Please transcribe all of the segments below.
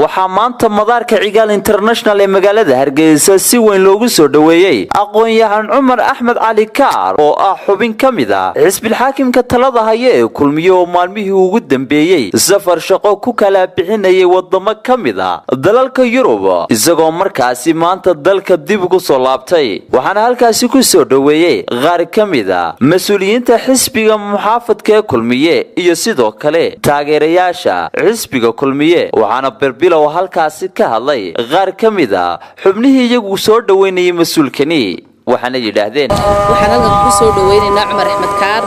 Waxaa maanta madaarka Cigaal International ee magaalada Hargeysa si weyn loogu soo dhoweeyey aqoon-yahan Cumar Axmed Cali Kaar, oo ah xubin ka mid ah xisbilxaakimka talada haya ee Kulmiye, oo maalmihii ugu dambeeyey safar shaqo ku kala bixinayay wadamo ka mid ah dalalka Yurub, isagoo markaasi maanta dalka dib ugu soo laabtay. Waxaana halkaasi ku soo dhoweeyey qaar ka mid ah mas-uuliyiinta xisbiga muxaafadka ee Kulmiye iyo sidoo kale taageerayaasha xisbiga Kulmiye. Waxaana berbilow halkaasi ka hadlay qaar ka mid ah xubnihii iyagu soo dhoweynayay mas-uulkani, waxaana yidhaahdeen: Waxaan halkan ku soo dhaweynaynaa Cumar Axmed Kaar,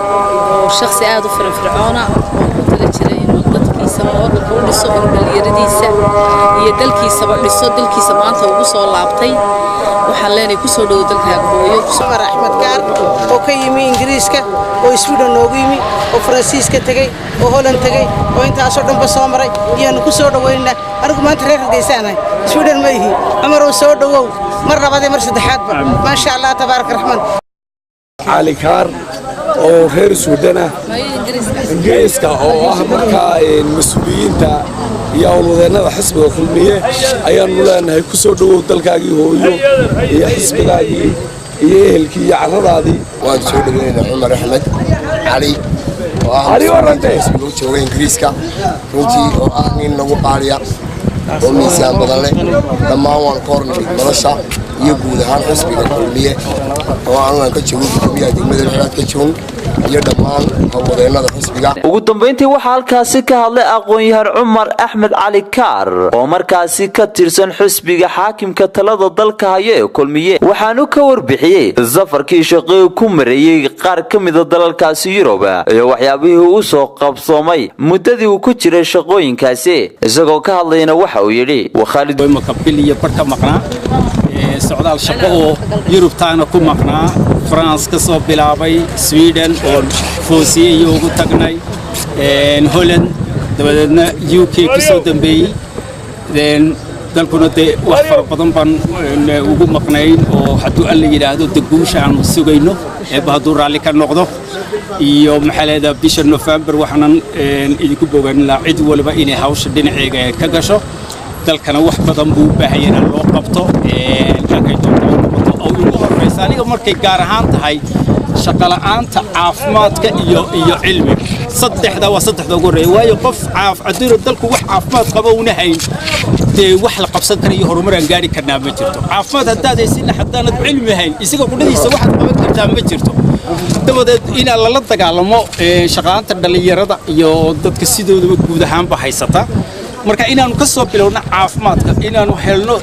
oo shakhsi aad u firfircoona oo ku tala jira inuu dadkiisaba waddanka u dhiso, inuu dhallinyaradiisa iyo dalkiisaba dhiso. Dalkiisa maanta ugu soo laabtay. Waxaan leenahay, kusoo dhowow dalkaaga hooyo. Cumar Axmed Kaar oo ka yimi Ingiriiska, oo Sweden noogu yimi, oo Faransiiska tegey, oo Holland tegey, oo intaasoo dhanba soo maray iyaanu ku soo dhoweynaa. Anigu maanta reer Hargeysaanahay, Sweden ma ihi. Cumarow, soo dhowow mar labaad iyo mar saddexaadba. Maasha Allah, tabaaraka raxmaan. Cali Kaar oo reer Suudan ah, Ingiriiska, oo ah markaa mas-uuliyiinta iyo howlwadeennada xisbiga Kulmiye, ayaannu leenahay ku soo dhowow dalkaagii hooyo iyo xisbigaagii iyo ehelkii iyo carradaadii. Waan soo dhoweynaynaa Cumar Axmed Cali oo ah xisbiga u jooga Ingiriiska, runtii oo ah nin nagu qaaliya oo miisaan badan leh. Dhammaan waan ka hornimid nolosha iyo guud ahaan xisbiga Kulmiye, oo anugan ka joogo gudoomiyaha degmada Lixlaad ka joogn iyo dhammaan howlwadeennada xisbiga. Ugu dambayntii waxaa halkaasi ka hadlay aqoon-yahan Cumar Axmed Cali Kaar, oo markaasi ka tirsan xisbiga xaakimka talada dalka haya ee Kulmiye, waxaanu ka warbixiyey safarkii shaqee ku mareeyey qaar ka mida dalalkaasi Yurub iyo waxyaabihii uu soo qabsoomay muddadii uu ku jiray shaqooyinkaasi. Isagoo ka hadlayna waxa uu yidhi: Imaka bil iyo bar ka maqnaa socdaal shaqo oo Yurubtaana ku maqnaa, France ka soo bilaabay, Sweden oo Foosiye iyo ugu tagnay, Holland, dabadeedna UK ku soo dambeeyey. Dalkuna dee wax fara badan baan ugu maqnayn, oo hadduu Alla yidhaahdo de guusha aanu sugayno, Eebba hadduu raalli ka noqdo, iyo maxaa leedaha bisha November. Waxaanan idinku bogaanin lahaa cid waliba inay hawsha dhinaceega ka gasho. Dalkana wax badan buu u baahan yahay inaan loo qabto, dhankay doonto ha noqoto, oo ugu horraysa aniga markay gaar ahaan tahay shaqola'aanta, caafimaadka iyo cilmiga. Saddexda waa saddexda ugu horreeya, waayo qof hadduuna dalku wax caafimaad qabo una hayn, dee wax la qabsan kara iyo horumar aan gaari karnaa ma jirto. Caafimaad haddaad haysinna, haddaanad cilmi hayn, isaga qudhadiisa waxaad qaban kartaa ma jirto. Dabadeed inaan lala dagaalamo shaqaanta dhallinyarada iyo dadka sidoodaba guud ahaanba haysata. Marka inaanu ka soo bilowno caafimaadka, inaanu helno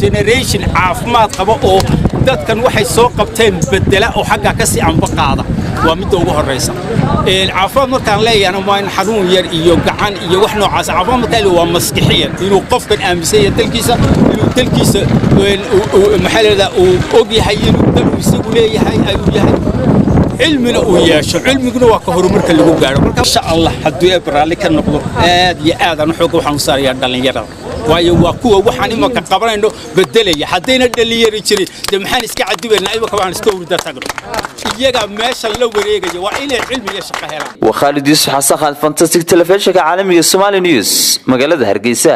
generation caafimaad qaba oo dadkan waxay soo qabteen bedela oo xaggaa ka sii anba qaada, waa midda ugu horraysa. Caafimaad markaan leeyahana waa in xanuun yar iyo gacan iyo wax noocaas. Caafimaad markaan leeyahay waa maskixiyan, inuu qofkan aaminsan yahay dalkiisa, inuu dalkiisa, maxaa leedaha, uu og yahay inuu dal isagu leeyahay ayuu yahay, cilmina uu yeesho. Cilmiguna waa ka horumarka lagu gaadho. Marka insha Allah hadduu Eeb raalli ka noqdo, aad iyo aad aan xoogga waxaan u saarayaa dhallinyarada, waayo waa kuwa waxaan imanka qabanayno bedelaya. Haddayna dhallinyari jirin, dee maxaan iska cadibaynaa imanka? Waxaan iska hurda tagno, iyaga meesha la wareegaya waa inay cilmi iyo shaqo helaan. Waa Khaalid Yuusuf Xasan Khan, Fantastic, telefishinka caalamiga Somali News, magaalada Hargeysa.